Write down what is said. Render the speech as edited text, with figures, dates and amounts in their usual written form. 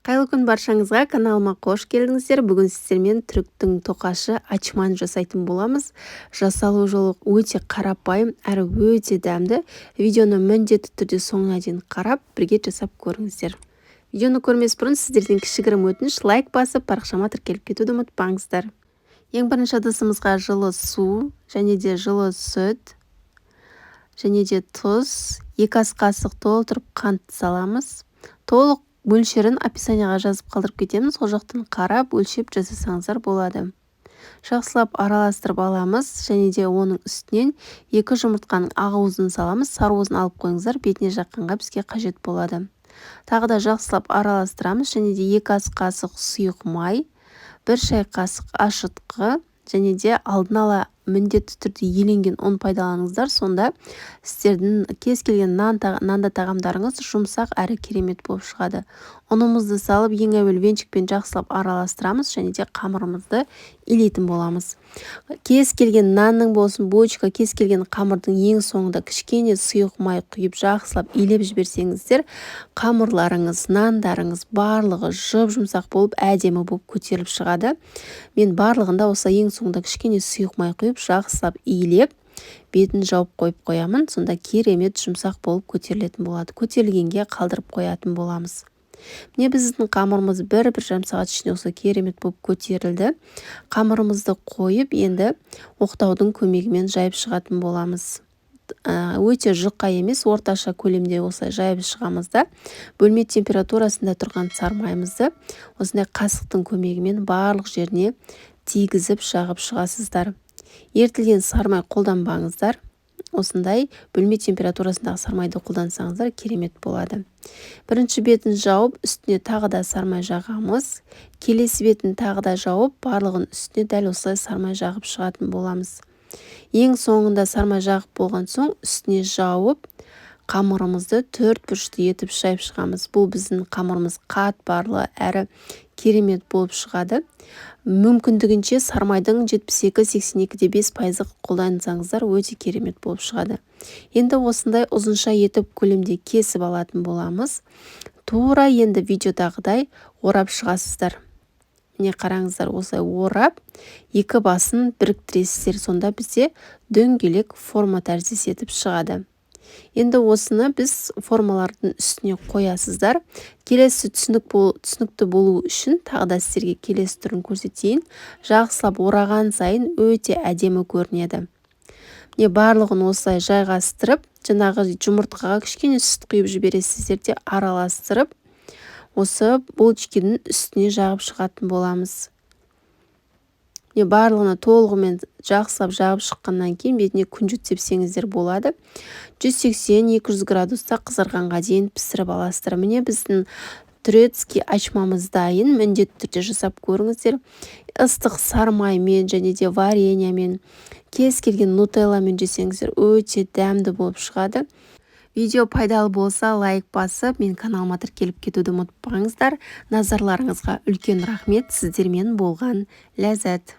Қайырлы күн баршаңызға, каналыма қош келдіңіздер. Бүгін сіздермен түріктің тоқашы ачман жасайтын боламыз. Жасалу жолы өте қарапайым әрі өте дәмді. Видеоны міндетті түрде соңына дейін қарап, бірге жасап көріңіздер. Видеоны көрмес бұрын сіздерден кішігірім өтініш: лайк басып, парақшама тіркеліп кетуді ұмытпаңыздар. Ең бірінші ыдысымызға жылы су және де жылы сүт және де тұз, 2 ас қасық толтырып қант саламыз. Толық мөлшерін описанияға жазып қалдырып кетемін, сол жақтан қарап, өлшеп жасасаңыздар болады. Жақсылап араластырып аламыз және де оның үстінен 2 жұмыртқаның ақ уызын саламыз. Сары уызын алып қойыңыздар, бетіне жаққанға бізге қажет болады. Тағы да жақсылап араластырамыз және де 2 ас қасық сұйық май, 1 шай қасық ашытқы және де алдын ала міндетті түрде еленген ұн пайдаланыңыздар. Сонда сіздердің кез келген нанда тағамдарыңыз жұмсақ әрі керемет болып шығады. Ұнымызды салып, ең әуелі венчикпен жақсылап араластырамыз және де қамырымызды илейтін боламыз. Кез келген нанның болсын, булочка, кез келген қамырдың ең соңында кішкене сұйық май құйып, жақсылап илеп жіберсеңіздер, қамырларыңыз, нандарыңыз барлығы жұп-жұмсақ болып, әдемі болып көтеріліп шығады. Мен барлығында осылай ең соңында кішкене сұйық май құйып, жақсылап илеп, бетін жауып қойып қоямын. Сонда керемет жұмсақ болып көтерілетін болады. Көтерілгенге қалдырып қоятын боламыз. Міне, біздің қамырымыз 1-1,5 сағат ішінде осы керемет болып көтерілді. Қамырымызды қойып, енді оқтаудың көмегімен жайып шығатын боламыз. Өте жұқа емес, орташа көлемде осылай жайып шығамыз да, бөлме температурасында тұрған сармайымызды осындай қасықтың көмегімен барлық жеріне тигізіп, жағып шығасыздар. Ерітілген сармай қолданбаңыздар, осындай бөлме температурасындағы сармайды қолдансаңыздар, керемет болады. Бірінші бетін жауып, үстіне тағы да сармай жағамыз. Келесі бетін тағы да жауып, барлығын үстіне дәл осылай сармай жағып шығатын боламыз. Ең соңында сармай жағып болған соң, үстіне жауып, қамырымызды төрт бұрышты етіп жайып шығамыз. Бұл біздің қамырымыз қатпарлы әрі керемет болып шығады. Мүмкіндігінше сармайдың 72-82,5 пайызы қолдансаңыздар, өте керемет болып шығады. Енді осындай ұзынша етіп көлемде кесіп алатын боламыз. Тура енді видеодағыдай орап шығасыздар. Міне, қараңыздар, осылай орап, екі басын біріктіресіздер. Сонда бізде дөңгелек форма тәріздес етіп шығады. Енді осыны біз формалардың үстіне қоясыздар. Келесі түсінікті болу үшін тағы да сіздерге келесі түрін көрсетейін. Жақсылап ораған сайын өте әдемі көрінеді. Міне, барлығын осылай жайғастырып, жаңағы жұмыртқаға кішкене сүт құйып жібересіздер де, араластырып, осы булочкидің үстіне жағып шығатын боламыз. Міне, барлығына толығымен жақсылап жағып шыққаннан кейін бетіне күнжіт сепсеңіздер болады. 180-200 градуста қызарғанға дейін пісіріп аласыздар. Міне, біздің турецкий ачмамыз дайын. Міндетті түрде жасап көріңіздер. Ыстық сармаймен және де вареньемен, кез келген нутелламен жесеңіздер, өте дәмді болып шығады. Видео пайдалы болса, лайк басып, мен каналыма тіркеліп кетуді ұмытпаңыздар. Назарларыңызға үлкен рахмет. Сіздермен болған Ләззат.